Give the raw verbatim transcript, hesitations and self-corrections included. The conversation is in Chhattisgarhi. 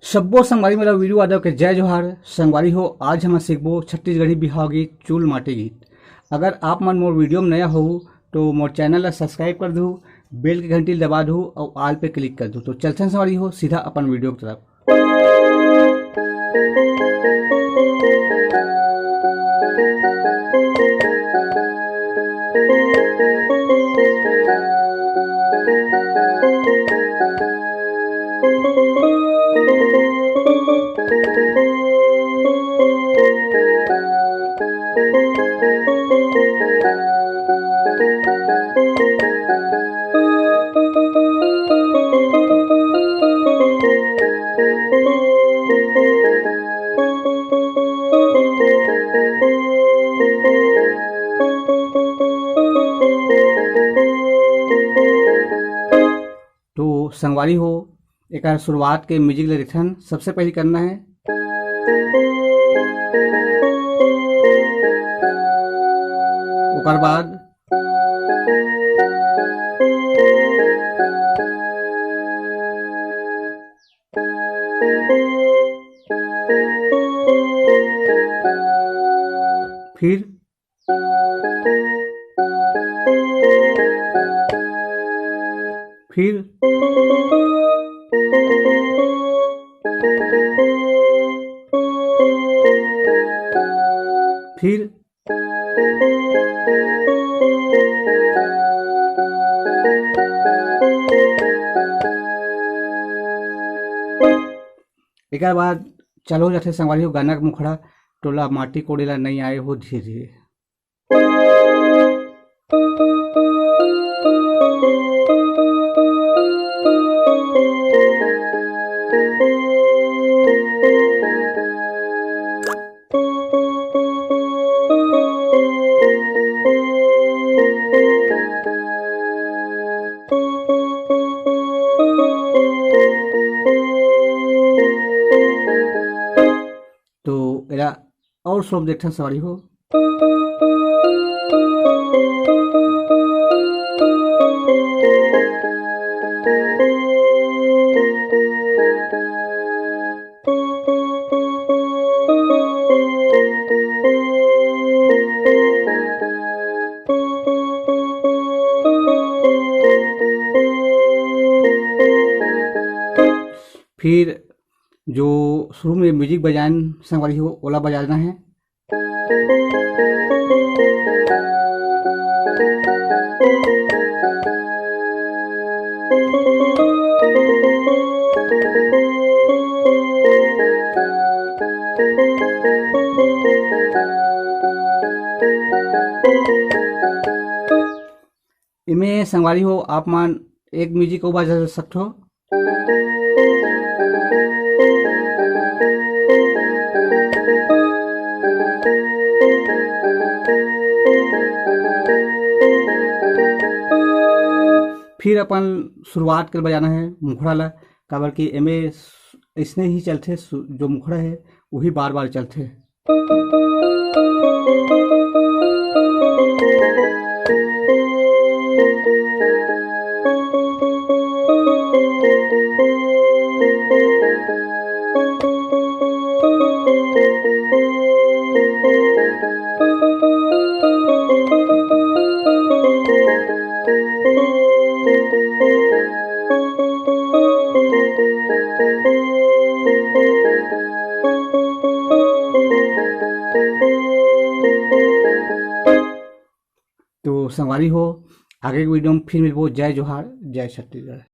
सब्बो संगवारी मन ला वीरू यादव के जय जोहार। संगवारी हो, आज हमन सीखबो छत्तीसगढ़ी बिहाव गीत, चूल माटी गीत। अगर आप मन मोर वीडियो में नया हो तो मोर चैनल ला सब्सक्राइब कर दू, बेल के घंटी ला दबा दू और ऑल पे क्लिक कर दू। तो चलथन संगवारी हो सीधा अपन वीडियो की तरफ। तो संगवारी हो, एकर शुरुआत के म्यूजिक ले रखन। सबसे पहले करना है, ओकर बाद फिर, फिर, फिर। एकर बाद चालू हो जाथे संगवारी हो गाना के मुखड़ा, "टोला माटी कोड़े ला नइ आए हो धीरे धीरे।" तो एला और स्लो में देखथन संगवारी हो। फिर जो शुरू में म्यूजिक बजान संगवारी हो, ओला बजाना है। इमे संगवारी हो, आप मन एक म्यूजिक अउ बजा सकथो। फिर अपन शुरुआत कर बजाना है मुखड़ा ला, काबर कि एमे इसने ही चलथे, सु-, जो मुखड़ा है वही बार बार चलथे। तो संगवारी हो, आगे के वीडियो में फिर मिलबो। जय जोहार, जय छत्तीसगढ़।